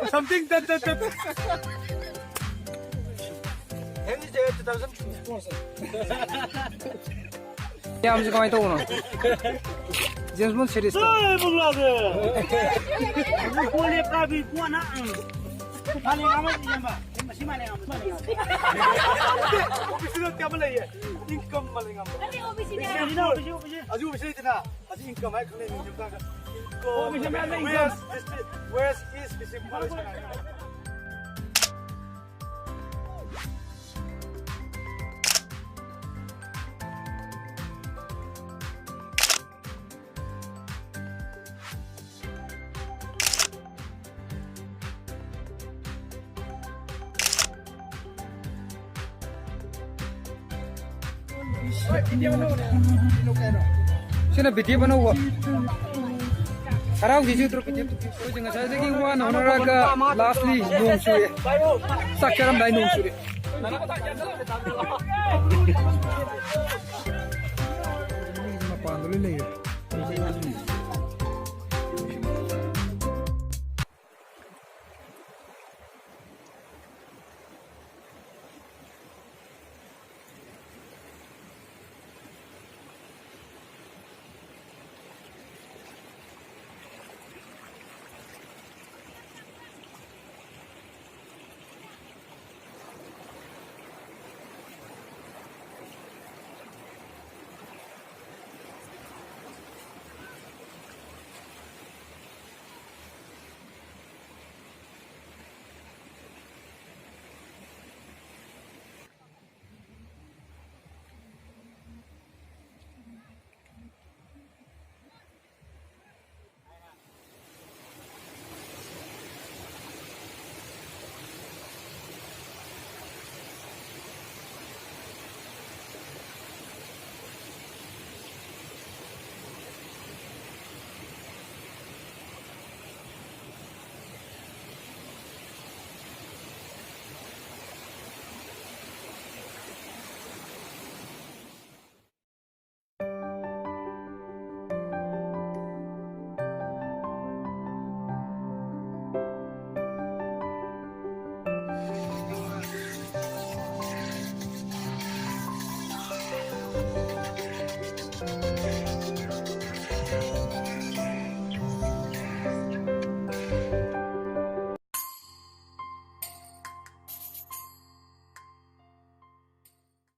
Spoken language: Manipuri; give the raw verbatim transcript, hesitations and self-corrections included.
Something that, that, that. ꯌꯥꯝꯁꯦ ꯀꯃꯥꯏꯅ ꯇꯧꯕꯅꯣ? James Bond series ꯇꯣ꯫ ꯑꯦ, ꯕꯨꯡꯂꯥꯗ꯫ ꯀꯣꯜ ꯂꯦꯞ ꯀꯥꯕꯤ ꯀꯣꯟꯅ꯫ ꯃꯥꯂꯦꯝ ꯑꯃ ꯌꯦꯡꯕ꯫ ꯃꯁꯤ ꯃꯥꯂꯦꯝ ꯑꯃ, ꯃꯥꯂꯦꯝ ꯑꯃ꯫ ꯑꯣ ꯕꯤ ꯁꯤ ꯅꯠꯇꯦ, ꯑꯃ ꯂꯩꯌꯦ꯫ Income ꯃꯥꯂꯦꯝ ꯑꯃ꯫ ꯅꯠꯇꯦ, ꯑꯣ ꯕꯤ ꯁꯤ ꯅꯦ꯫ ꯑꯣ ꯕꯤ ꯁꯤ, ꯑꯣ ꯕꯤ ꯁꯤ, ꯑꯣ ꯕꯤ ꯁꯤ꯫ ꯑꯗꯨ ꯑꯣ ꯕꯤ ꯁꯤ ꯂꯩꯇꯅ꯫ ꯑꯁꯤ income ꯍꯥꯏ ꯈꯪꯅꯩ ꯃꯤꯡꯁꯦ ꯑꯝꯇ ꯍꯪꯉ-, income꯫ ꯑꯣ, ꯃꯤꯡꯁꯦ ꯃꯌꯥꯝ ꯂꯩ, income꯫ West, West, West East Pacific College ꯍꯥꯏꯅ꯫ ꯁꯤꯅ video ꯑꯅꯧꯕ꯫ ꯍꯔꯥꯎ ꯖꯤꯖꯨ ꯇ꯭ꯔꯣꯐꯤ꯫ ꯑꯩꯈꯣꯏꯁꯦ ꯉꯁꯥꯏꯗꯒꯤ ꯋꯥꯅ ꯍꯣꯠꯅꯔꯒ lastly ꯅꯣꯡ ꯆꯨꯔꯦ꯫ ꯆꯥꯛ ꯆꯥꯔꯝꯗꯥꯏ ꯅꯣꯡ ꯆꯨꯔꯦ꯫ ꯃꯄꯥꯟꯗ ꯂꯣꯏ ꯂꯩꯔꯦ꯫